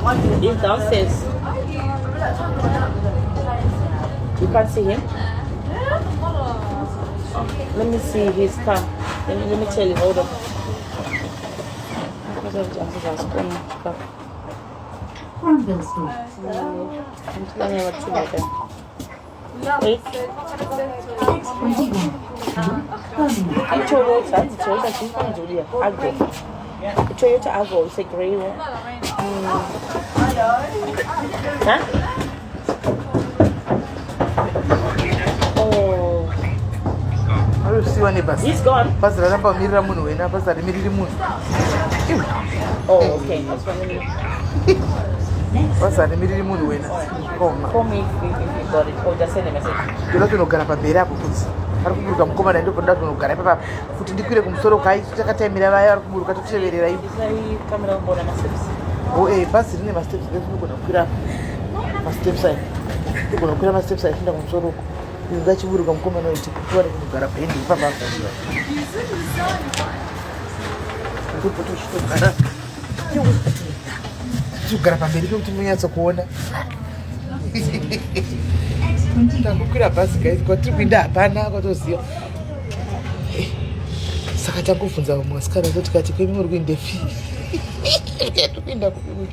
He's downstairs. You can't see him? Let me see his car. Let me tell you. Hold on. Granville Street. Wait. X21. Birmingham. Toyota, hanzi Toyota chii Agro. Toyota Agro, it's a grey one. Huh? Oh, Arikusiwa nebhasi. He's gone. Bhazi raramba kumirira munhu wena, bhazi harimiriri munhu. Iwe, Oh, okay. That's fine. Let me bhazi harimiriri munhu wena. Koma. Call me if you got it, or just send a message. Ndoda kunogara pamberi apo kuti vari kuburuka mukomana, ndoda kunogara ipapa kuti ndikwire kumusoro kai takataimira vaya vari kuburuka toteverera ipo. Isai kamera kumbona masteps. O bhazi rine masteps, tinogona kukwira masteps aya, togona kukwira masteps aya tienda kumusoro uko. Izvi ngachiburuka mukomana uyu tiwane kunogara paende ipapa, ndipo tochitogara, tichigara pamberi pekuti munyatso kuona. X21. Tangokwira bhazi guys, kwatiri kuinda hapana kwatoziva. Saka tangobvunza vamwe vasikana so tikati, "Kwemi muri kuindepi?" Tikati, "Kuinda kupi?"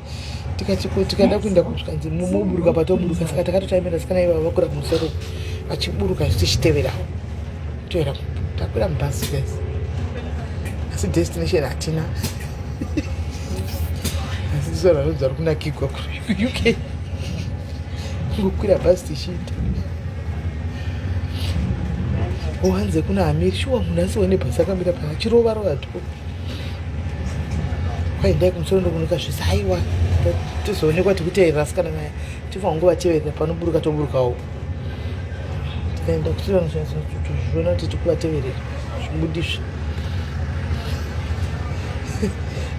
Tikati, "Tikada kuinda kusvikanzi moburuka patoburuka." Saka takatotaimira vasikana ivavo vakwira kumusoro vachiburuka, tichiteverawo tevera. Takwira mubhazi guys, asi destination hatina, asi tisu vanhu vanonzi vari kunakigwa kuUK kungokwira bhazi tichiita ohanze kuna amiri. Shuwa munhu asiwe nebhasi akamira pana achirova rova to kwaendai kumusoro ndokunoka zvese. Aiwa, tizoonekwa tikuteerera asikana naya, tifanira kungovateverera panoburuka toburukawo. Tikaenda kutozviona kuti tikuvateverera zvibudisve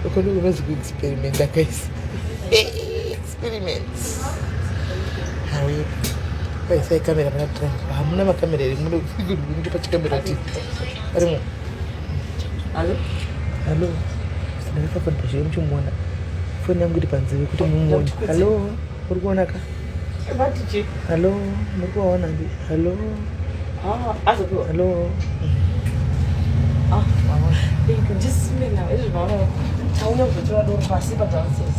uko. Ndokunonzi kuexperimenta guys, experiments. Hawi paisai kamera pana drive. Hamuna makamera here? Munenge pachikamera ti arimo. Hello? Hallo, ndakaisa foni pazviri muchimuona, foni yangu iri panzeve kuti mumuone. Hallo, muri kuona ka? Vatichi. Hallo, muri kuvaona ndi? Hallo. Ah, azopiwa. Hallo. Ah, thank you. Just me now. Izvi vaona tauya kuzotora doro pasi pa downstairs.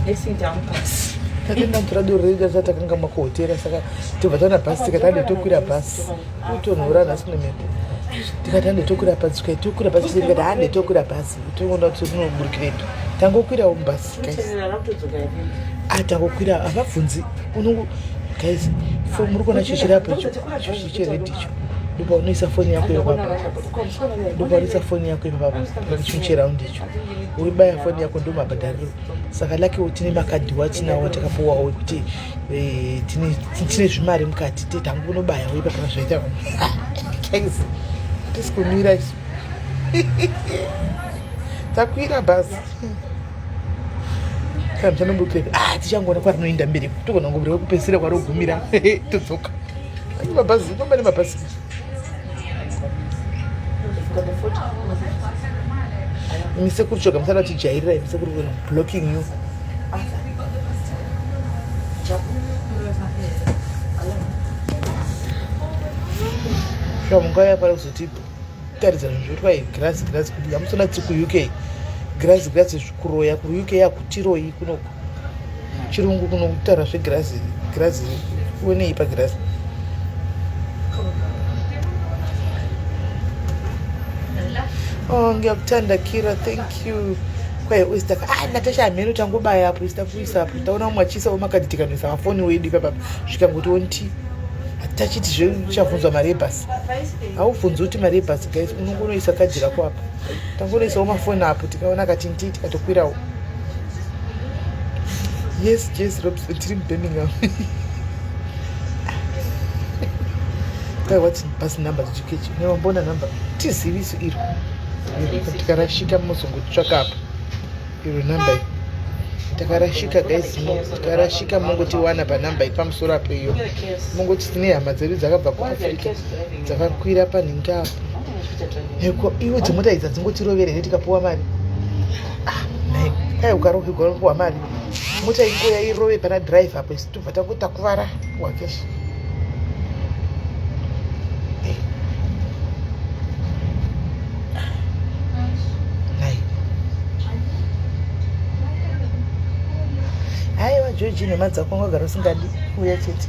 Next thing down pasi. Tatenda kutora doro redu tasati takangamwa kuhotera, saka tobva taona bhasi tikati ande tokwira bhasi kutonhora nhasi nemhepo. Tikati hande tokwira bhasi, tikati tokwira bhasi, tikati hande tokwira bhasi, toona kuti tinoburukirepi. Tangokwirawo mubhasi guys. Kuterera rakutodzoka, I think. Ah, tangokwira, havabvunzi unongo guys, muri kuona chichirapo icho, icho chered icho, ndopaunoisa foni yako ipapa, ndopaunoisa foni yako ipapa pachinhu cheround icho, uribaya foni yako, ndo mabhadhariro. Saka lakiwo tine makadhi watinawo atakapuwawo ekuti tine zvimari mukati, tangonobayawo ipapa zvaita. Guys, hatisi kumira isu, takwira bhasi kana muchanobukira. Ah, tichangoona kwarinoenda mberi, togona kungobira kupedzisira kwarogumira todzoka. Ane mabhazi, famba nemabhazi. Got the food? Imi sekuru choga musada tijairira, imi sekuru, blocking you. Arthur. Shuwa mungauya pari kuzotitaridza zvinhu zvekuti kwai girazi girazi kuti hamusona tiri kuUK, girazi girazi kuroya kuUK hakutiroyi kunoku chirungu kunokutaura zvegirazi girazi uonei pagirazi. Oh, ngiyakuthanda Kira, thank you. Kwai oyster, ah, Natasha hameno tangobaya apo oyster kuisa apo taona umwe achiisawo makadhi tikanoisa mafoni wedu ipapa zvikangoti onti tachiti zvechabvunzwa mari yebhasi. Haubvunzi kuti mari yebhasi guys, unongonoisa kadhi rako apo. Tangonoisawo mafoni apo tikaona kati nti tikatokwirawo. Yes, Robson, tiri muBirmingham. Kai, what bus number did you catch? Nevambona number tiziviso iro tikarashika muzongotsvaka apa iro namba iyi. Takarashika guys, tikarashika mungotiwana panhamba iri pamusoro apo iyo. Mungoti tine hama dzedu dzakabva kuAfrica dzakakwira panhingi apo. Neko iwe dzimota idzi hadzingotirovere here tikapuwa mari? Ah, nai kai ukarohigwa unopuwa mari. Mota ingoya irove pana driver apo, isu tobva tango takuvara wakeshi. Nai. Haiwa George, nhema dzako, wangagara usingadi kuuya chete.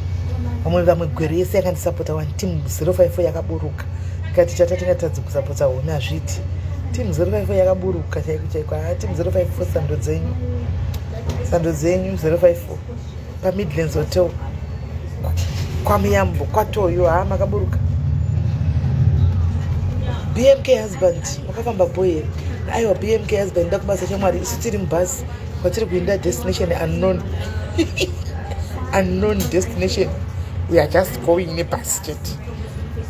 Vamwe Gweru yese yakandisapota wani. Team 054 yakaburuka ikati chata tingatadzi kusapota home, hazviti. Team 054 yakaburuka chaiko chaiko. Ha, team 054, sando dzenyu, sando dzenyu. 054 paMidlands Hotel, kwaMuyambo, kwatoyo. Ha, makaburuka. BMK husband, makafamba bo here? Aiwa, BMK husband, ndakubasa shamwari. Isu tiri mubhasi kwatiri kuenda, destination unknown, unknown destination. We are just going nebhasi chete,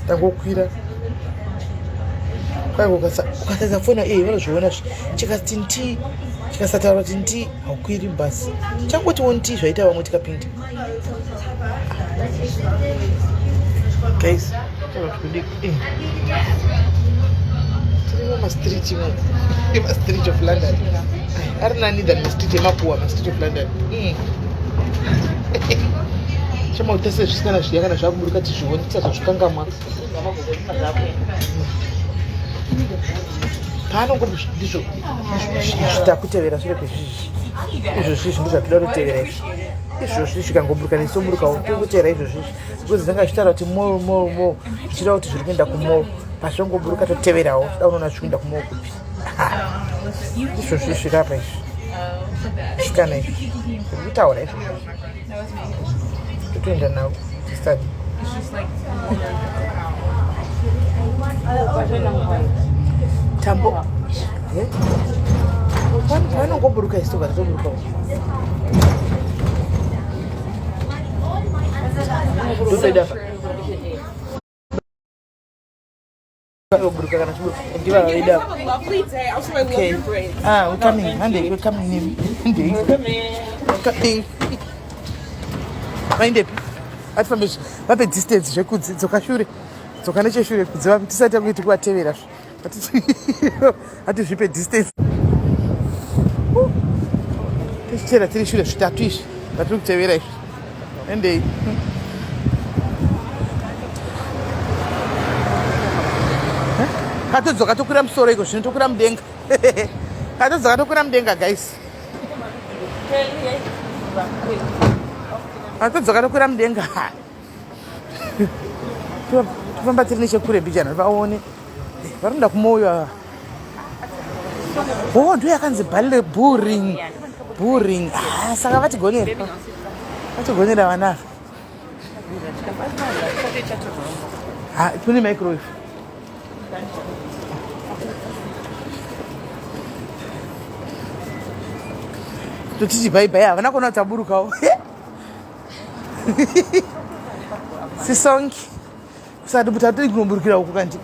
tangokwira. Kwai ukasaisa foni iyi, vanozviona. Chikati nti, chikasataura kuti nti, haukwiri mubhasi. Changotiwo nti, zvaita vamwe tikapinda. Guys, tiri mumastreet imo, mastreet of London. Ari nani than mastreet emapuwa, mastreet of London. Chamakuita sezvisikana zviya, kana zvakuburuka tizvione, tisazozvikangamwa. Paanongo ndizvo zvitakutevera shure kwezvizvi. Izvozvi izvi ndo zvatoda kutevera izvi. Izvozvi zvikangoburuka nesoburukawo, tiri izvozvi izvi, because zvanga zvichitaura kuti mall, mall, mall, zvichireva kuti zviri kuenda kumall. Pazvongoburuka toteverawo, toda kunoona zviri kuenda kumall kupi. Izvozvi zviri apa izvi, sikana izvi zviri kutaura izvozvi, totoenda navo tisadi. Tambo panongoburuka isu tobva tatoburukawo. Ndotoida buruka kana chiburuka, ndiva vaida. Lovely day. Also, I love Okay. your braids. Ah, we're coming. Hande, we're coming. Hande. We're coming. We're coming. Vaendepi? Atifambe, vape distance zvekudzi. Dzoka shure. Dzoka necheshure kudzi vape, tisati takuiti kuvatevera. Hatizvipe distance. Tichitevera tiri shure, zvitatu izvi zvatiri kutevera izvi. Endei. Katodzoka tokwira musoro iko zvino, tokwira mudenga. Katodzoka tokwira mudenga, guys. Katodzoka tokwira mudenga. Tofamba tiri nechekure mbijana, vaone. Varikuenda kumoyo ava. Oh, ndo yakanzi bale Bullring, Bullring. Ah, saka vatigonera, vatigonera vana ava. Ha, kune microwave. Totiti bye bye, havana kuona kuti taburukawo. Sisonke kusati kuti hatiri kunoburukira uku kandi.